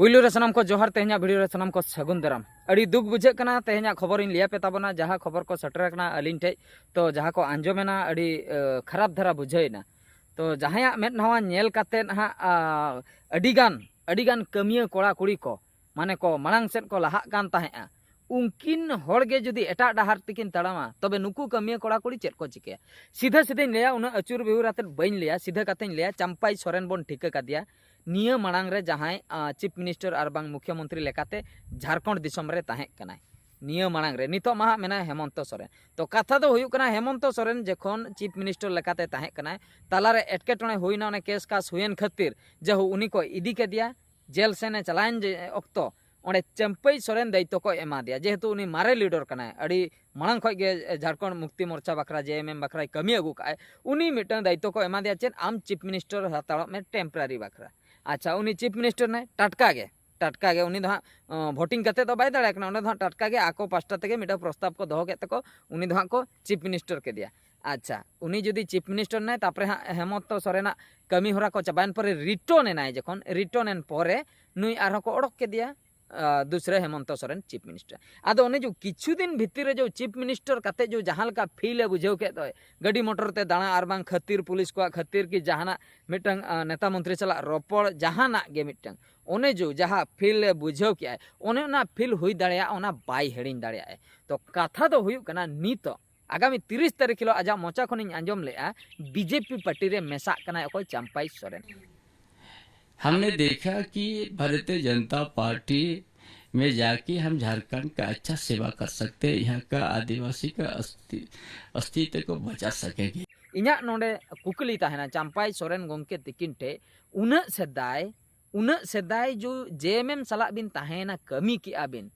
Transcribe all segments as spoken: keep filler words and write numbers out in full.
ᱯᱩᱭᱞᱩ ᱨᱮ ᱥᱟᱱᱟᱢ ᱠᱚ ᱡᱚᱦᱟᱨ, ᱛᱮᱦᱮᱧᱟᱜ ᱵᱷᱤᱰᱤᱭᱳ ᱨᱮ ᱥᱟᱱᱟᱢ ᱠᱚ ᱥᱟᱹᱜᱩᱱ ᱫᱟᱨᱟᱢ᱾ ᱟᱹᱰᱤ ᱫᱩᱠ ᱵᱩᱡᱷᱟᱹᱜ ᱠᱟᱱᱟ, ᱛᱮᱦᱮᱧᱟᱜ ᱠᱷᱚᱵᱚᱨᱤᱧ ᱞᱟᱹᱭ ᱟᱯᱮ ᱛᱟᱵᱚᱱᱟ, ᱡᱟᱦᱟᱸ ᱠᱷᱚᱵᱚᱨ ᱠᱚ ᱥᱮᱴᱮᱨ ᱟᱠᱟᱱᱟ ᱟᱹᱞᱤᱧ ᱴᱷᱮᱡ, ᱛᱚ ᱡᱟᱦᱟᱸ ᱠᱚ ᱟᱸᱡᱚᱢᱮᱱᱟ ᱟᱹᱰᱤ ᱮ, ᱠᱷᱟᱨᱟᱯ ᱫᱷᱟᱨᱟ ᱵᱩᱡᱷᱟᱹᱣᱮᱱᱟ᱾ ᱛᱚ ᱡᱟᱦᱟᱸᱭᱟᱜ ᱢᱮᱫ ᱱᱟᱣᱟ ᱧᱮᱞ ᱠᱟᱛᱮᱫ ᱦᱟᱸᱜ ᱟ, ᱟᱹᱰᱤᱜᱟᱱ ᱟᱹᱰᱤᱜᱟᱱ ᱠᱟᱹᱢᱤᱭᱟᱹ ᱠᱚᱲᱟ ᱠᱩᱲᱤ ᱠᱚ ᱢᱟᱱᱮ ᱠᱚ ᱢᱟᱲᱟᱝ ᱥᱮᱫ ᱠᱚ ᱞᱟᱦᱟᱜ ᱠᱟᱱ ᱛᱟᱦᱮᱸᱫᱼᱟ, ᱩᱱᱠᱤᱱ ᱦᱚᱲ ᱜᱮ ᱡᱩᱫᱤ ᱮᱴᱟᱜ ᱰᱟᱦᱟᱨ ᱛᱮᱠᱤᱱ ᱛᱟᱲᱟᱢᱟ, ᱛᱚᱵᱮ ᱱᱩᱠᱩ ᱠᱟᱹᱢᱤᱭᱟᱹ ᱠᱚᱲᱟ ᱠᱩᱲᱤ ᱪᱮᱫ ᱠᱚ ᱪᱤᱠᱟᱹᱭᱟ? ᱥᱤᱫᱷᱟᱹ ᱥᱤᱫᱷᱟᱹᱧ ᱞᱟᱹᱭᱟ, ᱩᱱᱟᱹᱜ ᱟᱹᱪᱩᱨ ᱵᱤᱦᱩᱨ ᱟᱛᱮᱫ ᱵᱟᱹᱧ ᱞᱟᱹᱭᱟ, ᱥᱤᱫᱷᱟᱹ ᱠᱟᱛᱷᱟᱧ ᱞᱟᱹᱭᱟ, ᱪᱟᱢᱯᱟᱭ ᱥᱚᱨᱮᱱ ᱵᱚᱱ ᱴᱷᱤᱠᱟᱹ ᱠᱟᱫᱮᱭᱟ᱾ ᱱᱤᱭᱟᱹ ᱢᱟᱲᱟᱝ ᱨᱮ ᱡᱟᱦᱟᱸᱭ ᱪᱤᱯ ᱢᱤᱱᱤᱥᱴᱟᱨ ᱟᱨ ᱵᱟᱝ ᱢᱩᱠᱷᱭᱚᱢᱚᱱᱛᱨᱤ ᱞᱮᱠᱟᱛᱮ ᱡᱷᱟᱲᱠᱷᱚᱸᱰ ᱫᱤᱥᱚᱢ ᱨᱮ ᱛᱟᱦᱮᱸ ᱠᱟᱱᱟᱭ, ᱱᱤᱭᱟᱹ ᱢᱟᱲᱟᱝ ᱨᱮ, ᱱᱤᱛᱚᱜ ᱢᱟ ᱦᱟᱸᱜ ᱢᱮᱱᱟᱭ ᱦᱮᱢᱚᱱᱛᱚ ᱥᱚᱨᱮᱱ᱾ ᱛᱚ ᱠᱟᱛᱷᱟ ᱫᱚ ᱦᱩᱭᱩᱜ ᱠᱟᱱᱟ, ᱦᱮᱢᱚᱱᱛᱚ ᱥᱚᱨᱮᱱ ᱡᱚᱠᱷᱚᱱ ᱪᱤᱯ ᱢᱤᱱᱤᱥᱴᱟᱨ ᱞᱮᱠᱟᱛᱮ ᱛᱟᱦᱮᱸ ᱠᱟᱱᱟᱭ, ᱛᱟᱞᱟᱨᱮ ᱮᱴᱠᱮᱴᱚᱬᱮ ᱦᱩᱭᱱᱟ, ᱚᱱᱮ ᱠᱮᱥ ᱠᱟᱥ ᱦᱩᱭᱮᱱ ᱠᱷᱟᱹᱛᱤᱨ ᱡᱟᱦᱳ ᱩᱱᱤ ᱠᱚ ᱤᱫᱤ ᱠᱮᱫᱮᱭᱟ ᱡᱮᱞ ᱥᱮᱱᱮ ᱪᱟᱞᱟᱣᱮᱱ ᱡᱮ ᱚᱠᱛᱚ, ᱚᱸᱰᱮ ᱪᱟᱹᱢᱯᱟᱹᱭ ᱥᱚᱨᱮᱱ ᱫᱟᱭᱤᱛᱛᱚ ᱠᱚ ᱮᱢᱟ ᱫᱮᱭᱟ, ᱡᱮᱦᱮᱛᱩ ᱩᱱᱤ ᱢᱟᱨᱮ ᱞᱤᱰᱟᱨ ᱠᱟᱱᱟᱭ, ᱟᱹᱰᱤ ᱢᱟᱲᱟᱝ ᱠᱷᱚᱱ ᱜᱮ ᱡᱷᱟᱲᱠᱷᱚᱸᱰ ᱢᱩᱠᱛᱤ ᱢᱳᱨᱪᱟ ᱵᱟᱠᱷᱨᱟ, ᱡᱮ ᱮᱢ ᱮᱢ ᱵᱟᱠᱷᱨᱟᱭ ᱠᱟᱹᱢᱤ ᱟᱹᱜᱩ ᱠᱟᱜᱼᱟᱭ᱾ ᱩᱱᱤ ᱢᱤᱫᱴᱟᱝ ᱫᱟᱭᱤᱛᱛᱚ ᱠᱚ ᱮᱢᱟ ᱫᱮᱭᱟ, ᱪᱮᱫ ᱟᱢ ᱪᱤᱯ ᱢᱤᱱᱤᱥᱴᱟᱨ ᱦᱟᱛᱟᱲᱚᱜ ᱢᱮ ᱴᱮᱢᱯᱨᱟᱨᱤ ᱵᱟᱠᱷᱨᱟ᱾ ᱟᱪᱪᱷᱟ, ᱩᱱᱤ ᱪᱤᱯ ᱢᱤᱱᱤᱥᱴᱟᱨ ᱱᱟᱭ ᱴᱟᱴᱠᱟ ᱜᱮ, ᱴᱟᱴᱠᱟ ᱜᱮ ᱩᱱᱤ ᱫᱚ ᱦᱟᱸᱜ ᱚ, ᱵᱷᱳᱴᱤᱝ ᱠᱟᱛᱮ ᱫᱚ ᱵᱟᱭ ᱫᱟᱲᱮᱭᱟᱜ ᱠᱟᱱᱟ, ᱚᱸᱰᱮ ᱫᱚ ᱦᱟᱸᱜ ᱴᱟᱴᱠᱟ ᱜᱮ ᱟᱠᱚ ᱯᱟᱥᱴᱟ ᱛᱮᱜᱮ ᱢᱤᱫᱴᱟᱝ ᱯᱨᱚᱥᱛᱟᱵ ᱠᱚ ᱫᱚᱦᱚ ᱠᱮᱫ ᱛᱟᱠᱚ, ᱩᱱᱤ ᱫᱚ ᱦᱟᱸᱜ ᱠᱚ ᱪᱤᱯ ᱢᱤᱱᱤᱥᱴᱟᱨ ᱠᱮᱫᱮᱭᱟ᱾ ᱟᱪᱪᱷᱟ, ᱩᱱᱤ ᱡᱩᱫᱤ ᱪᱤᱯ ᱢᱤᱱᱤᱥᱴᱟᱨ ᱱᱟᱭ, ᱛᱟᱯᱚᱨᱮ ᱦᱟᱸᱜ ᱦᱮᱢᱚᱱᱛᱚ ᱥᱚᱨᱮᱱᱟᱜ ᱠᱟᱹᱢᱤ ᱦᱚᱨᱟ ᱠᱚ ᱪᱟᱵᱟᱭᱮᱱ ᱯᱚᱨᱮ ᱨᱤᱴᱚᱱ ᱮᱱᱟᱭ, ᱡᱚᱠᱷᱚᱱ ᱨᱤᱴᱚᱱ ᱮᱱ ᱯᱚᱨᱮ ᱱᱩᱭ ᱟᱨᱦᱚᱸ ᱠᱚ ᱚᱰᱚᱠ ᱠᱮᱫᱮᱭᱟ, ᱟ, ᱫᱩᱥᱨᱟᱹ ᱦᱮᱢᱚᱱᱛᱚ ᱥᱚᱨᱮᱱ ᱪᱤᱯ ᱢᱤᱱᱤᱥᱴᱟᱨ᱾ ᱟᱫᱚ ᱚᱱᱮ ᱡᱮ ᱠᱤᱪᱷᱩ ᱫᱤᱱ ᱵᱷᱤᱛᱤᱨ ᱨᱮ ᱡᱮ ᱪᱤᱯ ᱢᱤᱱᱤᱥᱴᱟᱨ ᱠᱟᱛᱮ ᱡᱮ ᱡᱟᱦᱟᱸ ᱞᱮᱠᱟ ᱯᱷᱤᱞ ᱮ ᱵᱩᱡᱷᱟᱹᱣ ᱠᱮᱫ ᱫᱚᱭ, ᱜᱟᱹᱰᱤ ᱢᱚᱴᱚᱨ ᱛᱮ ᱫᱟᱬᱟ ᱟᱨ ᱵᱟᱝ ᱠᱷᱟᱹᱛᱤᱨ ᱯᱩᱞᱤᱥ ᱠᱚᱣᱟᱜ ᱠᱷᱟᱹᱛᱤᱨ ᱠᱤ ᱡᱟᱦᱟᱱᱟᱜ ᱢᱤᱫᱴᱟᱝ, ᱟ, ᱱᱮᱛᱟ ᱢᱚᱱᱛᱨᱤ ᱥᱟᱞᱟᱜ ᱨᱚᱯᱚᱲ, ᱡᱟᱦᱟᱱᱟᱜ ᱜᱮ ᱢᱤᱫᱴᱟᱝ, ᱚᱱᱮ ᱡᱮ ᱡᱟᱦᱟᱸ ᱯᱷᱤᱞ ᱮ ᱵᱩᱡᱷᱟᱹᱣ ᱠᱮᱜᱼᱟᱭ, ᱚᱱᱮ ᱚᱱᱟ ᱯᱷᱤᱞ ᱦᱩᱭ ᱫᱟᱲᱮᱭᱟᱜᱼᱟ, ᱚᱱᱟ ᱵᱟᱭ ᱦᱤᱲᱤᱧ ᱫᱟᱲᱮᱭᱟᱜᱼᱟᱭ᱾ ᱛᱚ ᱠᱟᱛᱷᱟ ᱫᱚ ᱦᱩᱭᱩᱜ ᱠᱟᱱᱟ, ᱱᱤᱛᱚᱜ ᱟᱜᱟᱢᱤ ᱛᱤᱨᱤᱥ ᱛᱟᱹᱨᱤᱠᱷ ᱦᱤᱞᱳᱜ ᱟᱡᱟᱜ ᱢᱚᱪᱟ ᱠᱷᱚᱱᱤᱧ ᱟᱸᱡᱚᱢ ᱞᱮᱜᱼᱟ, ᱵᱤᱡᱮᱯᱤ ᱯᱟᱨᱴᱤ ᱨᱮ ᱢᱮᱥᱟᱜ ᱠᱟᱱᱟᱭ ᱚᱠᱚᱭ? ᱪᱟᱢᱯᱟᱭ ᱥᱚᱨᱮᱱ᱾ हमने देखा कि भारतीय जनता पार्टी में जाके हम झारखंड का अच्छा सेवा कर सकते हैं, यहाँ का आदिवासी का अस्ति-, अस्तित्व को बचा सकेंगे। ᱤᱧᱟᱹᱜ ᱱᱚᱰᱮ ᱠᱩᱠᱞᱤ ᱛᱟᱦᱮᱱᱟ ᱪᱟᱢᱯᱟᱭ ᱥᱚᱨᱮᱱ ᱜᱚᱢᱠᱮ ᱛᱤᱠᱤᱱ ᱴᱷᱮᱡ, ᱩᱱᱟᱹᱜ ᱥᱮᱫᱟᱭ, ᱩᱱᱟᱹᱜ ᱥᱮᱫᱟᱭ ᱡᱚ ᱡᱮ ᱮᱢ ᱮᱢ ᱥᱟᱞᱟᱜ ᱵᱤᱱ ᱛᱟᱦᱮᱸᱭᱮᱱᱟ, ᱠᱟᱹᱢᱤ ᱠᱮᱜᱼᱟ ᱵᱤᱱ,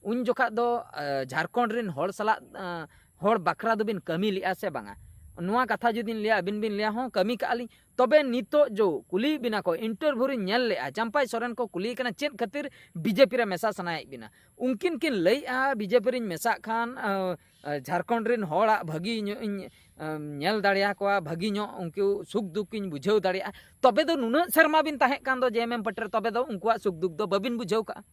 ᱩᱱ ᱡᱚᱠᱷᱟᱜ ᱫᱚ ᱟ, ᱡᱷᱟᱲᱠᱷᱚᱸᱰ ᱨᱮᱱ ᱦᱚᱲ ᱥᱟᱞᱟᱜ ᱟ, ᱦᱚᱲ ᱵᱟᱠᱷᱨᱟ ᱫᱚᱵᱤᱱ ᱠᱟᱹᱢᱤ ᱞᱮᱜᱼᱟ ᱥᱮ ᱵᱟᱝᱟ? ᱱᱚᱣᱟ ᱠᱟᱛᱷᱟ ᱡᱩᱫᱤᱧ ᱞᱟᱹᱭᱟ, ᱟᱹᱵᱤᱱ ᱵᱤᱱ ᱞᱟᱹᱭᱟ ᱦᱚᱸ ᱠᱟᱹᱢᱤ ᱠᱟᱜᱼᱟ ᱞᱤᱧ, ᱛᱚᱵᱮ ᱱᱤᱛᱚᱜ ᱡᱚ ᱠᱩᱞᱤᱭᱮᱫ ᱵᱤᱱᱟ ᱠᱚ, ᱤᱱᱴᱟᱨᱵᱷᱤᱭᱩ ᱨᱤᱧ ᱧᱮᱞ ᱞᱮᱜᱼᱟ, ᱪᱟᱢᱯᱟᱭ ᱥᱚᱨᱮᱱ ᱠᱚ ᱠᱩᱞᱤᱭᱮ ᱠᱟᱱᱟ ᱪᱮᱫ ᱠᱷᱟᱹᱛᱤᱨ ᱵᱤᱡᱮᱯᱤ ᱨᱮ ᱢᱮᱥᱟ ᱥᱟᱱᱟᱭᱮᱫ ᱵᱤᱱᱟ᱾ ᱩᱱᱠᱤᱱ ᱠᱤᱱ ᱞᱟᱹᱭᱮᱜᱼᱟ ᱵᱤᱡᱮᱯᱤ ᱨᱤᱧ ᱢᱮᱥᱟᱜ ᱠᱷᱟᱱ ᱟᱸ, ᱟᱸ, ᱡᱷᱟᱲᱠᱷᱚᱸᱰ ᱨᱤᱱ ᱦᱚᱲᱟᱜ ᱵᱷᱟᱹᱜᱤ ᱧᱚᱜ ᱤᱧ ᱟᱸ, ᱧᱮᱞ ᱫᱟᱲᱮᱭᱟᱠᱚᱣᱟ, ᱵᱷᱟᱹᱜᱤ ᱧᱚᱜ ᱩᱱᱠᱩ ᱥᱩᱠ ᱫᱩᱠ ᱤᱧ ᱵᱩᱡᱷᱟᱹᱣ ᱫᱟᱲᱮᱭᱟᱜᱼᱟ᱾ ᱛᱚᱵᱮ ᱫᱚ ᱱᱩᱱᱟᱹᱜ ᱥᱮᱨᱢᱟ ᱵᱤᱱ ᱛᱟᱦᱮᱸ ᱠᱟᱱ ᱫᱚ ᱡᱮ ᱮᱢ ᱮᱢ ᱯᱟᱹᱴᱤ ᱨᱮ, ᱛᱚᱵᱮ ᱫᱚ ᱩᱱᱠᱩᱣᱟᱜ ᱥᱩᱠ ᱫᱩᱠ ᱫᱚ ᱵᱟᱹᱵᱤᱱ ᱵᱩᱡᱷᱟᱹᱣ ᱠᱟᱜᱼᱟ᱾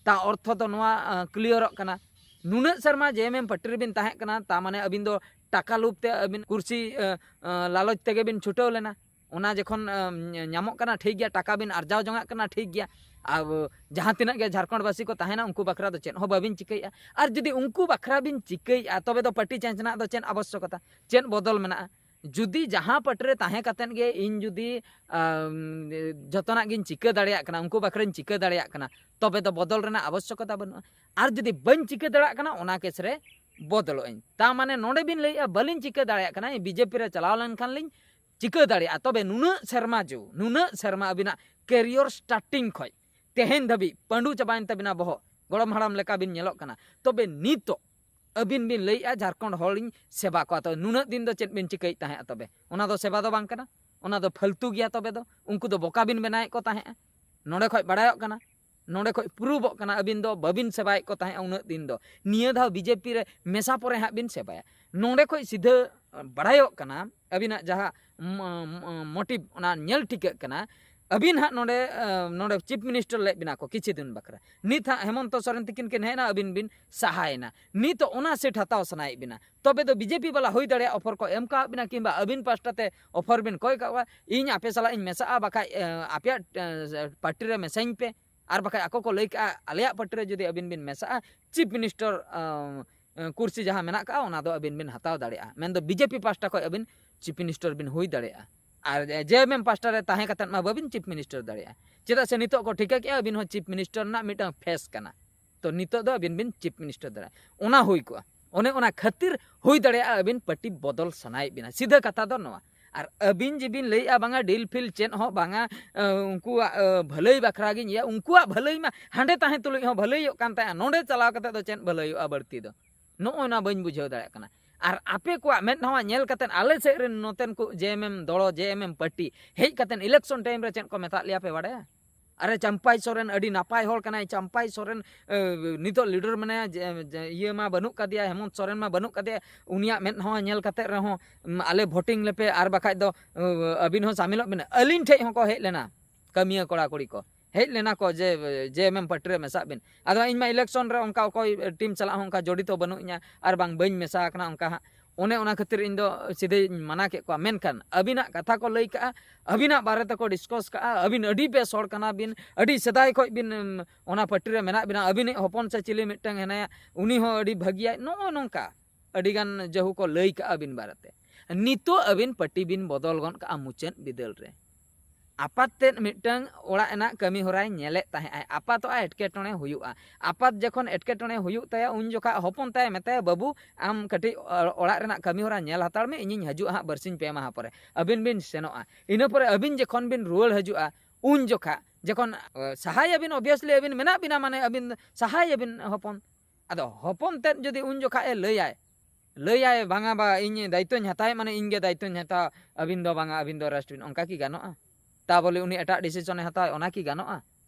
ᱛᱟ ᱚᱨᱛᱷᱚ ᱫᱚ ᱱᱚᱣᱟ ᱟᱸ, ᱠᱞᱤᱭᱟᱨᱚᱜ ᱠᱟᱱᱟ, ᱱᱩᱱᱟᱹᱜ ᱥᱮᱨᱢᱟ ᱡᱮ ᱮᱢ ᱮᱢ ᱯᱟᱹᱴᱤ ᱨᱮᱵᱤᱱ ᱛᱟᱦᱮᱸ ᱠᱟᱱᱟ, ᱛᱟ ᱢᱟᱱᱮ ᱟᱹᱵᱤᱱ ᱫᱚ ᱴᱟᱠᱟ ᱞᱳᱵᱷ ᱛᱮ ᱟᱹᱵᱤᱱ ᱠᱩᱨᱥᱤ ᱟᱸ, ᱟᱸ, ᱞᱟᱞᱚᱪ ᱛᱮᱜᱮ ᱵᱤᱱ ᱪᱷᱩᱴᱟᱹᱣ ᱞᱮᱱᱟ᱾ ᱚᱱᱟ ᱡᱚᱠᱷᱚᱱ ᱟᱸ, ᱧᱟᱢᱚᱜ ᱠᱟᱱᱟ ᱴᱷᱤᱠ ᱜᱮᱭᱟ, ᱴᱟᱠᱟ ᱵᱤᱱ ᱟᱨᱡᱟᱣ ᱡᱚᱝᱟᱜ ᱠᱟᱱᱟ ᱴᱷᱤᱠ ᱜᱮᱭᱟ, ᱟᱨ ᱡᱟᱦᱟᱸ ᱛᱤᱱᱟᱹᱜ ᱜᱮ ᱡᱷᱟᱲᱠᱷᱚᱸᱰ ᱵᱟᱹᱥᱤ ᱠᱚ ᱛᱟᱦᱮᱱᱟ ᱩᱱᱠᱩ ᱵᱟᱠᱷᱨᱟ ᱫᱚ ᱪᱮᱫ ᱦᱚᱸ ᱵᱟᱹᱵᱤᱱ ᱪᱤᱠᱟᱹᱭᱮᱫᱼᱟ᱾ ᱟᱨ ᱡᱩᱫᱤ ᱩᱱᱠᱩ ᱵᱟᱠᱷᱨᱟ ᱵᱤᱱ ᱪᱤᱠᱟᱹᱭᱮᱫᱼᱟ ᱛᱚᱵᱮ ᱫᱚ ᱯᱟᱹᱴᱤ ᱪᱮᱧᱡᱽ ᱨᱮᱱᱟᱜ ᱫᱚ ᱪᱮᱫ ᱟᱵᱚᱥᱭᱚᱠᱚᱛᱟ, ᱪᱮᱫ ᱵᱚᱫᱚᱞ ᱢᱮᱱᱟᱜᱼᱟ? ᱡᱩᱫᱤ ᱡᱟᱦᱟᱸ ᱯᱟᱹᱴᱤ ᱨᱮ ᱛᱟᱦᱮᱸ ᱠᱟᱛᱮᱫ ᱜᱮ ᱤᱧ ᱡᱩᱫᱤ ᱟᱢ, ᱡᱚᱛᱚᱱᱟᱜ ᱜᱤᱧ ᱪᱤᱠᱟᱹ ᱫᱟᱲᱮᱭᱟᱜ ᱠᱟᱱᱟ, ᱩᱱᱠᱩ ᱵᱟᱠᱷᱨᱟᱧ ᱪᱤᱠᱟᱹ ᱫᱟᱲᱮᱭᱟᱜ ᱠᱟᱱᱟ, ᱛᱚᱵᱮ ᱫᱚ ᱵᱚᱫᱚᱞ ᱨᱮᱱᱟᱜ ᱟᱵᱚᱥᱭᱚᱠᱚᱛᱟ ᱵᱟᱹᱱᱩᱜᱼᱟ᱾ ᱟᱨ ᱡᱩᱫᱤ ᱵᱟᱹᱧ ᱪᱤᱠᱟᱹ ᱫᱟᱲᱮᱭᱟᱜ ᱠᱟᱱᱟ, ᱚᱱᱟ ᱠᱮᱥ ᱨᱮ ᱵᱚᱫᱚᱞᱚᱜ ᱟᱹᱧ᱾ ᱛᱟ ᱢᱟᱱᱮ ᱱᱚᱰᱮ ᱵᱤᱱ ᱞᱟᱹᱭᱮᱫᱼᱟ ᱵᱟᱹᱞᱤᱧ ᱪᱤᱠᱟᱹ ᱫᱟᱲᱮᱭᱟᱜ ᱠᱟᱱᱟ, ᱵᱤᱡᱮᱯᱤ ᱨᱮ ᱪᱟᱞᱟᱣ ᱞᱮᱱᱠᱷᱟᱱ ᱞᱤᱧ ᱪᱤᱠᱟᱹ ᱫᱟᱲᱮᱭᱟᱜᱼᱟ᱾ ᱛᱚᱵᱮ ᱱᱩᱱᱟᱹᱜ ᱥᱮᱨᱢᱟ ᱡᱩ, ᱱᱩᱱᱟᱹᱜ ᱥᱮᱨᱢᱟ ᱟᱹᱵᱤᱱᱟᱜ ᱠᱮᱨᱤᱭᱚᱨ ᱥᱴᱟᱨᱴᱤᱝ ᱠᱷᱚᱱ ᱛᱮᱦᱮᱧ ᱫᱷᱟᱹᱵᱤᱡ ᱯᱟᱹᱰᱩ ᱪᱟᱵᱟᱭᱮᱱ ᱛᱟᱵᱤᱱᱟ ᱵᱚᱦᱚᱜ, ᱜᱚᱲᱚᱢ ᱦᱟᱲᱟᱢ ᱞᱮᱠᱟ ᱵᱤᱱ ᱧᱮᱞᱚᱜ ᱠᱟᱱᱟ᱾ ᱛᱚᱵᱮ ᱱᱤᱛᱚᱜ ᱟᱹᱵᱤᱱ ᱵᱤᱱ ᱞᱟᱹᱭᱮᱫᱼᱟ ᱡᱷᱟᱲᱠᱷᱚᱸᱰ ᱦᱚᱲᱤᱧ ᱥᱮᱵᱟ ᱠᱚᱣᱟ, ᱛᱚ ᱱᱩᱱᱟᱹᱜ ᱫᱤᱱ ᱫᱚ ᱪᱮᱫ ᱵᱤᱱ ᱪᱤᱠᱟᱹᱭᱮᱫ ᱛᱟᱦᱮᱸᱫ? ᱛᱚᱵᱮ ᱚᱱᱟ ᱫᱚ ᱥᱮᱵᱟ ᱫᱚ ᱵᱟᱝ ᱠᱟᱱᱟ, ᱚᱱᱟ ᱫᱚ ᱯᱷᱟᱹᱞᱛᱩ ᱜᱮᱭᱟ᱾ ᱛᱚᱵᱮ ᱫᱚ ᱩᱱᱠᱩ ᱫᱚ ᱵᱚᱠᱟ ᱵᱤᱱ ᱵᱮᱱᱟᱣᱮᱫ ᱠᱚ ᱛᱟᱦᱮᱸᱫᱼᱟ᱾ ᱱᱚᱰᱮ ᱠᱷᱚᱱ ᱵᱟᱲᱟᱭᱚᱜ ᱠᱟᱱᱟ, ᱱᱚᱰᱮ ᱠᱷᱚᱱ ᱯᱨᱩᱵᱷᱚᱜ ᱠᱟᱱᱟ ᱟᱹᱵᱤᱱ ᱫᱚ ᱵᱟᱹᱵᱤᱱ ᱥᱮᱵᱟᱭᱮᱫ ᱠᱚ ᱛᱟᱦᱮᱸᱫᱼᱟ ᱩᱱᱟᱹᱜ ᱫᱤᱱ ᱫᱚ᱾ ᱱᱤᱭᱟᱹ ᱫᱷᱟᱣ ᱵᱤᱡᱮᱯᱤ ᱨᱮ ᱢᱮᱥᱟ ᱯᱚᱨᱮ ᱦᱟᱸᱜ ᱵᱤᱱ ᱥᱮᱵᱟᱭᱟ᱾ ᱱᱚᱰᱮ ᱠᱷᱚᱱ ᱥᱤᱫᱷᱟᱹ ᱵᱟᱲᱟᱭᱚᱜ ᱠᱟᱱᱟ ᱟᱹᱵᱤᱱᱟᱜ ᱡᱟᱦᱟᱸ ᱢᱚ-, ᱢᱚ-, ᱢᱚᱴᱤᱵᱷ ᱚᱱᱟ ᱧᱮᱞ ᱴᱷᱤᱠᱟᱹᱜ ᱠᱟᱱᱟ᱾ ᱟᱹᱵᱤᱱ ᱦᱟᱸᱜ ᱱᱚᱰᱮ, ᱟᱸ, ᱱᱚᱰᱮ ᱪᱤᱯ ᱢᱤᱱᱤᱥᱴᱟᱨ ᱞᱮᱫ ᱵᱤᱱᱟ ᱠᱚ ᱠᱤᱪᱷᱩ ᱫᱤᱱ ᱵᱟᱠᱷᱨᱟ, ᱱᱤᱛ ᱦᱟᱸᱜ ᱦᱮᱢᱚᱱᱛᱚ ᱥᱚᱨᱮᱱ ᱛᱤᱠᱤᱱ ᱠᱤᱱ ᱦᱮᱡ ᱮᱱᱟ, ᱟᱹᱵᱤᱱ ᱵᱤᱱ ᱥᱟᱦᱟᱭᱮᱱᱟ᱾ ᱱᱤᱛᱚᱜ ᱚᱱᱟ ᱥᱤᱴ ᱦᱟᱛᱟᱣ ᱥᱟᱱᱟᱭᱮᱫ ᱵᱤᱱᱟ, ᱛᱚᱵᱮ ᱫᱚ ᱵᱤᱡᱮᱯᱤ ᱵᱟᱞᱟ ᱦᱩᱭ ᱫᱟᱲᱮᱭᱟᱜᱼᱟ ᱚᱯᱷᱟᱨ ᱠᱚ ᱮᱢ ᱠᱟᱣᱟᱫ ᱵᱤᱱᱟ, ᱠᱤᱝᱵᱟ ᱟᱹᱵᱤᱱ ᱯᱟᱥᱴᱟ ᱛᱮ ᱚᱯᱷᱟᱨ ᱵᱤᱱ ᱠᱚᱭ ᱠᱟᱜ ᱠᱚᱣᱟ, ᱤᱧ ᱟᱯᱮ ᱥᱟᱞᱟᱜ ᱤᱧ ᱢᱮᱥᱟᱜᱼᱟ, ᱵᱟᱠᱷᱟᱡ, ᱟᱸ, ᱟᱯᱮᱭᱟᱜ, ᱟᱸ, ᱯᱟᱨᱴᱤ ᱨᱮ ᱢᱮᱥᱟᱧ ᱯᱮ᱾ ᱟᱨ ᱵᱟᱠᱷᱟᱡ ᱟᱠᱚ ᱠᱚ ᱞᱟᱹᱭ ᱠᱟᱜᱼᱟ ᱟᱞᱮᱭᱟᱜ ᱯᱟᱨᱴᱤ ᱨᱮ ᱡᱩᱫᱤ ᱟᱹᱵᱤᱱ ᱵᱤᱱ ᱢᱮᱥᱟᱜᱼᱟ, ᱪᱤᱯ ᱢᱤᱱᱤᱥᱴᱟᱨ, ᱟᱸ, ᱟᱸ, ᱠᱩᱨᱥᱤ ᱡᱟᱦᱟᱸ ᱢᱮᱱᱟᱜ ᱠᱟᱜᱼᱟ ᱚᱱᱟ ᱫᱚ ᱟᱹᱵᱤᱱ ᱵᱤᱱ ᱦᱟᱛᱟᱣ ᱫᱟᱲᱮᱭᱟᱜᱼᱟ, ᱢᱮᱱᱫᱚ ᱵᱤᱡᱮᱯᱤ ᱯᱟᱥᱴᱟ ᱠᱷᱚᱱ ᱟᱹᱵᱤᱱ ᱪᱤᱯ ᱢᱤᱱᱤᱥᱴᱟᱨ ᱵᱤᱱ ᱦᱩᱭ ᱫᱟᱲᱮᱭᱟᱜᱼᱟ᱾ ᱟᱨ ᱡᱮ ᱮᱢ ᱮᱢ ᱯᱟᱥᱴᱟ ᱨᱮ ᱛᱟᱦᱮᱸ ᱠᱟᱛᱮᱫ ᱢᱟ ᱵᱟᱹᱵᱤᱱ ᱪᱤᱯ ᱢᱤᱱᱤᱥᱴᱟᱨ ᱫᱟᱲᱮᱭᱟᱜᱼᱟ, ᱪᱮᱫᱟᱜ ᱥᱮ ᱱᱤᱛᱚᱜ ᱠᱚ ᱴᱷᱤᱠᱟᱹ ᱠᱮᱜᱼᱟ ᱟᱹᱵᱤᱱ ᱦᱚᱸ ᱪᱤᱯ ᱢᱤᱱᱤᱥᱴᱟᱨ ᱨᱮᱱᱟᱜ ᱢᱤᱫᱴᱟᱝ ᱯᱷᱮᱥ ᱠᱟᱱᱟ᱾ ᱛᱚ ᱱᱤᱛᱚᱜ ᱫᱚ ᱟᱹᱵᱤᱱ ᱵᱤᱱ ᱪᱤᱯ ᱢᱤᱱᱤᱥᱴᱟᱨ ᱫᱟᱲᱮᱭᱟᱜᱼᱟ, ᱚᱱᱟ ᱦᱩᱭ ᱠᱚᱜᱼᱟ᱾ ᱚᱱᱮ ᱚᱱᱟ ᱠᱷᱟᱹᱛᱤᱨ ᱦᱩᱭ ᱫᱟᱲᱮᱭᱟᱜᱼᱟ ᱟᱹᱵᱤᱱ ᱯᱟᱨᱴᱤ ᱵᱚᱫᱚᱞ ᱥᱟᱱᱟᱭᱮᱫ ᱵᱤᱱᱟ, ᱥᱤᱫᱷᱟᱹ ᱠᱟᱛᱷᱟ ᱫᱚ ᱱᱚᱣᱟ᱾ ᱟᱨ ᱟᱹᱵᱤᱱ ᱡᱮᱵᱤᱱ ᱞᱟᱹᱭᱮᱜᱼᱟ ᱵᱟᱝᱟ ᱰᱤᱞ ᱯᱷᱤᱞ ᱪᱮᱫ ᱦᱚᱸ ᱵᱟᱝᱟ, ᱟᱸ, ᱩᱱᱠᱩᱣᱟᱜ, ᱟᱸ, ᱵᱷᱟᱹᱞᱟᱹᱭ ᱵᱟᱠᱷᱨᱟ ᱜᱤᱧ ᱤᱭᱟᱹ, ᱩᱱᱠᱩᱣᱟᱜ ᱵᱷᱟᱹᱞᱟᱹᱭ ᱢᱟ ᱦᱟᱸᱰᱮ ᱛᱟᱦᱮᱸ ᱛᱩᱞᱩᱡ ᱦᱚᱸ ᱵᱷᱟᱹᱞᱟᱹᱭᱚᱜ ᱠᱟᱱ ᱛᱟᱦᱮᱸᱜᱼᱟ, ᱱᱚᱰᱮ ᱪᱟᱞᱟᱣ ᱠᱟᱛᱮ ᱫᱚ ᱪᱮᱫ ᱵᱷᱟᱹᱞᱟᱹᱭᱚᱜᱼᱟ ᱵᱟᱹᱲᱛᱤ ᱫᱚ? ᱱᱚᱜᱼᱚᱭ ᱱᱚᱣᱟ ᱵᱟᱹᱧ ᱵᱩᱡᱷᱟᱹᱣ ᱫᱟᱲᱮᱭᱟᱜ ᱠᱟᱱᱟ᱾ ᱟᱨ ᱟᱯᱮ ᱠᱚᱣᱟᱜ ᱢᱮᱫ ᱦᱟᱣᱟ ᱧᱮᱞ ᱠᱟᱛᱮᱫ ᱟᱞᱮ ᱥᱮᱫ ᱨᱮᱱ ᱱᱚᱛᱮᱱ ᱠᱚ ᱡᱮ ᱮᱢ ᱮᱢ ᱫᱚᱲᱚ, ᱡᱮ ᱮᱢ ᱮᱢ ᱯᱟᱹᱴᱤ ᱦᱮᱡ ᱠᱟᱛᱮᱫ election time ᱨᱮ ᱪᱮᱫ ᱠᱚ ᱢᱮᱛᱟᱜ ᱞᱮᱭᱟ ᱯᱮ ᱵᱟᱲᱟᱭᱟ? ᱟᱨᱮ ᱪᱟᱢᱯᱟᱭ ᱥᱚᱨᱮᱱ ᱟᱹᱰᱤ ᱱᱟᱯᱟᱭ ᱦᱚᱲ ᱠᱟᱱᱟᱭ, ᱪᱟᱢᱯᱟᱭ ᱥᱚᱨᱮᱱ ᱮ, ᱱᱤᱛᱚᱜ leader ᱢᱮᱱᱟᱭᱟ, ᱡᱮ, ᱡᱮ, ᱤᱭᱟᱹ ᱢᱟ ᱵᱟᱹᱱᱩᱜ ᱠᱟᱫᱮᱭᱟ, ᱦᱮᱢᱚᱱᱛ ᱥᱚᱨᱮᱱ ᱢᱟ ᱵᱟᱹᱱᱩᱜ ᱠᱟᱫᱮᱭᱟ, ᱩᱱᱤᱭᱟᱜ ᱢᱮᱫ ᱦᱟᱣᱟ ᱧᱮᱞ ᱠᱟᱛᱮᱫ ᱨᱮᱦᱚᱸ ᱩᱢ, ᱟᱞᱮ voting ᱞᱮᱯᱮ, ᱟᱨ ᱵᱟᱠᱷᱟᱡ ᱫᱚ ᱮ, ᱟᱹᱵᱤᱱ ᱦᱚᱸ ᱥᱟᱢᱤᱞᱚᱜ ᱵᱤᱱ᱾ ᱟᱹᱞᱤᱧ ᱴᱷᱮᱡ ᱦᱚᱸᱠᱚ ᱦᱮᱡ ᱞᱮᱱᱟ ᱠᱟᱹᱢᱤᱭᱟᱹ ᱠᱚᱲᱟ ᱠᱩᱲᱤ ᱠᱚ, ᱦᱮᱡ ᱞᱮᱱᱟ ᱠᱚ ᱡᱮ ᱡᱮ ᱮᱢ ᱮᱢ ᱯᱟᱹᱴᱤ ᱨᱮ ᱢᱮᱥᱟᱜ ᱵᱤᱱ᱾ ᱟᱫᱚ ᱤᱧ ᱢᱟ election ᱨᱮ ᱚᱱᱠᱟ ᱚᱠᱚᱭ team ᱥᱟᱞᱟᱜ ᱦᱚᱸ ᱚᱱᱠᱟ ᱡᱚᱲᱤᱛᱚ ᱵᱟᱹᱱᱩᱜ ᱤᱧᱟ ᱟᱨ ᱵᱟᱝ ᱵᱟᱹᱧ ᱢᱮᱥᱟ ᱟᱠᱟᱱᱟ ᱚᱱᱠᱟ ᱦᱟᱸᱜ᱾ ᱚᱱᱮ ᱚᱱᱟ ᱠᱷᱟᱹᱛᱤᱨ ᱤᱧ ᱫᱚ ᱥᱤᱫᱷᱟᱹᱧ ᱢᱟᱱᱟ ᱠᱮᱫ ᱠᱚᱣᱟ᱾ ᱢᱮᱱᱠᱷᱟᱱ ᱟᱹᱵᱤᱱᱟᱜ ᱠᱟᱛᱷᱟ ᱠᱚ ᱞᱟᱹᱭ ᱠᱟᱜᱼᱟ, ᱟᱹᱵᱤᱱᱟᱜ ᱵᱟᱨᱮ ᱛᱮᱠᱚ discuss ᱠᱟᱜᱼᱟ, ᱟᱹᱵᱤᱱ ᱟᱹᱰᱤ ᱵᱮᱥ ᱦᱚᱲ ᱠᱟᱱᱟ ᱵᱤᱱ, ᱟᱹᱰᱤ ᱥᱮᱫᱟᱭ ᱠᱷᱚᱡ ᱵᱤᱱ ᱩᱢ, ᱚᱱᱟ ᱯᱟᱹᱴᱤ ᱨᱮ ᱢᱮᱱᱟᱜ ᱵᱤᱱᱟ, ᱟᱹᱵᱤᱱᱤᱡ ᱦᱚᱯᱚᱱ ᱥᱮ ᱪᱤᱞᱤ ᱢᱤᱫᱴᱟᱝ ᱦᱮᱱᱟᱭᱟ, ᱩᱱᱤ ᱦᱚᱸ ᱟᱹᱰᱤ ᱵᱷᱟᱹᱜᱤᱭᱟᱭ, ᱱᱚᱜᱼᱚ ᱱᱚᱝᱠᱟ ᱟᱹᱰᱤ ᱜᱟᱱ ᱡᱟᱹᱦᱩ ᱠᱚ ᱞᱟᱹᱭ ᱠᱟᱜᱼᱟ ᱟᱹᱵᱤᱱ ᱵᱟᱨᱮᱛᱮ᱾ ᱱᱤᱛᱚᱜ ᱟᱹᱵᱤᱱ ᱯᱟᱹᱴᱤ ᱵᱤᱱ ᱵᱚᱫᱚᱞ ᱜᱚᱫ ᱠᱟᱜᱼᱟ ᱢᱩᱪᱟᱹᱫ ᱵᱤᱫᱟᱹᱞ ᱨᱮ᱾ ᱟᱯᱟᱛ ᱛᱮᱫ ᱢᱤᱫᱴᱟᱝ ᱚᱲᱟᱜ ᱨᱮᱱᱟᱜ ᱠᱟᱹᱢᱤ ᱦᱚᱨᱟᱭ ᱧᱮᱞᱮᱫ ᱛᱟᱦᱮᱸᱜ ᱟᱭ, ᱟᱯᱟᱛᱚᱜᱼᱟ ᱮᱴᱠᱮᱴᱚᱬᱮ ᱦᱩᱭᱩᱜᱼᱟ᱾ ᱟᱯᱟᱛ ᱡᱚᱠᱷᱚᱱ ᱮᱴᱠᱮᱴᱚᱬᱮ ᱦᱩᱭᱩᱜ ᱛᱟᱭᱟ, ᱩᱱ ᱡᱚᱠᱷᱟ ᱦᱚᱯᱚᱱ ᱛᱟᱭ ᱢᱮᱛᱟᱭᱟ, "ᱵᱟᱹᱵᱩ, ᱟᱢ ᱠᱟᱹᱴᱤᱡ ᱚ-, ᱚᱲᱟᱜ ᱨᱮᱱᱟᱜ ᱠᱟᱹᱢᱤ ᱦᱚᱨᱟ ᱧᱮᱞ ᱦᱟᱛᱟᱲ ᱢᱮ, ᱤᱧᱤᱧ ᱦᱤᱡᱩᱜᱼᱟ ᱦᱟᱸᱜ ᱵᱟᱨᱥᱤᱧ ᱯᱮ ᱢᱟᱦᱟ ᱯᱚᱨᱮ᱾" ᱟᱹᱵᱤᱱ ᱵᱤᱱ ᱥᱮᱱᱚᱜᱼᱟ᱾ ᱤᱱᱟᱹ ᱯᱚᱨᱮ ᱟᱹᱵᱤᱱ ᱡᱚᱠᱷᱚᱱ ᱵᱤᱱ ᱨᱩᱣᱟᱹᱲ ᱦᱤᱡᱩᱜᱼᱟ, ᱩᱱ ᱡᱚᱠᱷᱟ ᱡᱚᱠᱷᱚᱱ, ᱮ, ᱥᱟᱦᱟᱭᱟᱵᱤᱱ, obviously ᱟᱹᱵᱤᱱ ᱢᱮᱱᱟᱜ ᱵᱤᱱᱟ, ᱢᱟᱱᱮ ᱟᱹᱵᱤᱱ ᱥᱟᱦᱟᱭᱟᱵᱤᱱ ᱦᱚᱯᱚᱱ᱾ ᱟᱫᱚ ᱦᱚᱯᱚᱱ ᱛᱮᱫ ᱡᱩᱫᱤ ᱩᱱ ᱡᱚᱠᱷᱟ ᱮ ᱞᱟᱹᱭᱟᱭ, ᱞᱟᱹᱭᱟᱭ, "ᱵᱟᱝᱟ ᱵᱟ, ᱤᱧ ᱫᱟᱭᱤᱛᱛᱚᱧ ᱦᱟᱛᱟᱣᱮᱫ, ᱢᱟᱱᱮ ᱤᱧ ᱜᱮ ᱫᱟᱭᱤᱛᱛᱚᱧ ᱦᱟᱛᱟᱣᱟ, ᱟᱹᱵᱤᱱ ᱫᱚ ᱵᱟᱝᱟ, ᱟᱹᱵᱤᱱ ᱫᱚ rest ᱵᱤᱱ", ᱚᱱᱠᱟ ᱠᱤ ᱜᱟᱱᱚᱜᱼᱟ? ᱛᱟ ᱵᱚᱞᱮ ᱩᱱᱤ ᱮᱴᱟᱜ decision ᱮ ᱦᱟᱛᱟᱣᱟ, ᱚᱱᱟ ᱠᱤ ᱜᱟᱱᱚᱜᱼᱟ?